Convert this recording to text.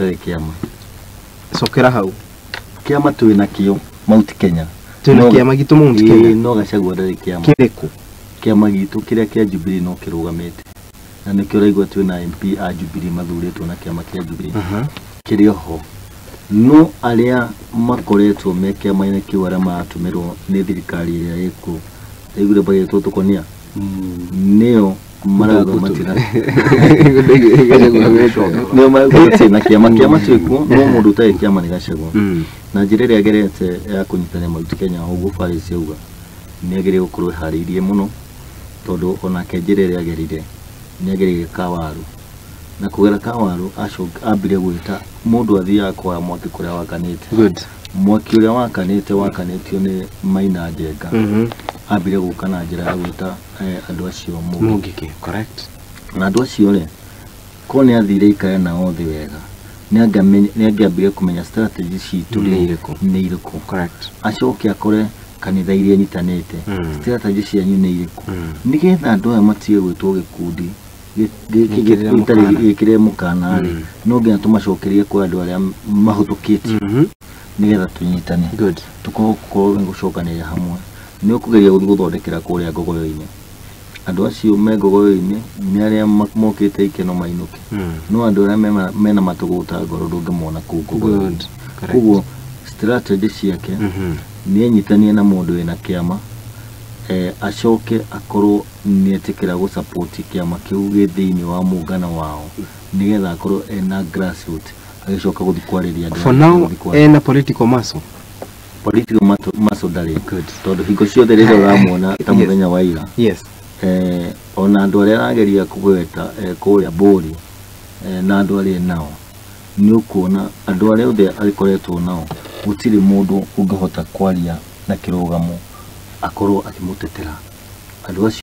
Ndarĩ kĩama. Cokera hau. Kĩama twĩ nakĩo Mount Kenya. Twĩna kĩama gitũ Mount Kenya. No Gachagua ndarĩ kĩama. Kĩrĩkũ? Kĩama gitũ kĩrĩa kĩa Jubilee no kĩrũgamĩte, na nĩkĩo ũraigua twĩna MP a Jubilee mathurĩtwo na kĩama kĩa Jubilee kĩrĩ oho. No arĩa makoretwo me kĩama-inĩ kĩu, arĩa maratũmĩrwo nĩ thirikari ĩrĩa ĩkuo, ndaiguire magĩtwo tũkonia, nĩo marauga matina, nĩo marauga matirĩ na kĩama. Kĩama twĩkuo, no mũndũ ũtarĩ kĩama nĩ Gachagua. Na njĩra ĩrĩa agerete ya kũnyitania Mount Kenya, ũguo Faris auga, nĩ agĩrĩire gũkorwo eharĩirie mũno, tondũ onake njĩra ĩrĩa agerire, nĩ agereire kawaru, na kũgera kawaru acoka ambire gwĩta mũndũ athiaga kwaya mwaki kũrĩa wakanĩte. Mwaki ũrĩa wakanĩte wakanĩtio nĩ Maina Njenga. Ambire gũka na njĩra ya gwĩta andũ acio Mũngĩkĩ. Mũngĩkĩ, correct. Na andũ acio rĩ, korwo nĩ athire ikare nao thĩ wega, nĩ angĩambire kũmenya strategy citũ rĩ Nĩ irĩkũ. Nĩ irĩkũ. Acoke akore kanitha iria nyitanĩte, strategy cianyu nĩ irĩkũ, nĩgetha andũ aya matige gwĩtwo gĩkundi Gĩkĩrĩre gĩtarĩ mũkana. Gĩkĩrĩre mũkana rĩ, no nginya tũmacokerie kwĩ andũ arĩa mahũtũkĩtio, nĩgetha tũnyitane, tũkorwo gũkorwo gũcokanĩrĩra hamwe. Nĩ ũkũgeria gũthiĩ gũthondekera kũrĩa ngogoyo-inĩ. Andũ acio me ngogoyo-inĩ nĩ arĩa mokĩte ikeno mainũke, no andũ arĩa mena matũgũta ngoro ndũngĩmona kũu ngogoyo-inĩ. Good. Correct. Koguo strategy ciake nĩ enyitanie na mũndũ wĩna kĩama, acoke akorwo nĩ etĩkĩra gũsupport kĩama kĩu gĩ thĩinĩ wa mũngano wao, nĩgetha akorwo ena grassroot agĩcoka gũthiĩ kwarĩria andũ For aya, now, gũthiĩ kwarĩria. Ena political muscle. Political muscle ndarĩ, tondũ hingo ciothe rĩrĩa ũramuona ta mũthenya wa ira, ona andũ arĩa arageria kũgweta kũrĩa mbũri, na andũ arĩa nao, nĩ ũkuona andũ arĩa othe agĩkoretwo nao, gũtirĩ mũndũ ũngĩhota kwaria na kĩrũgamo akorwo akĩmũtetera andũ acio.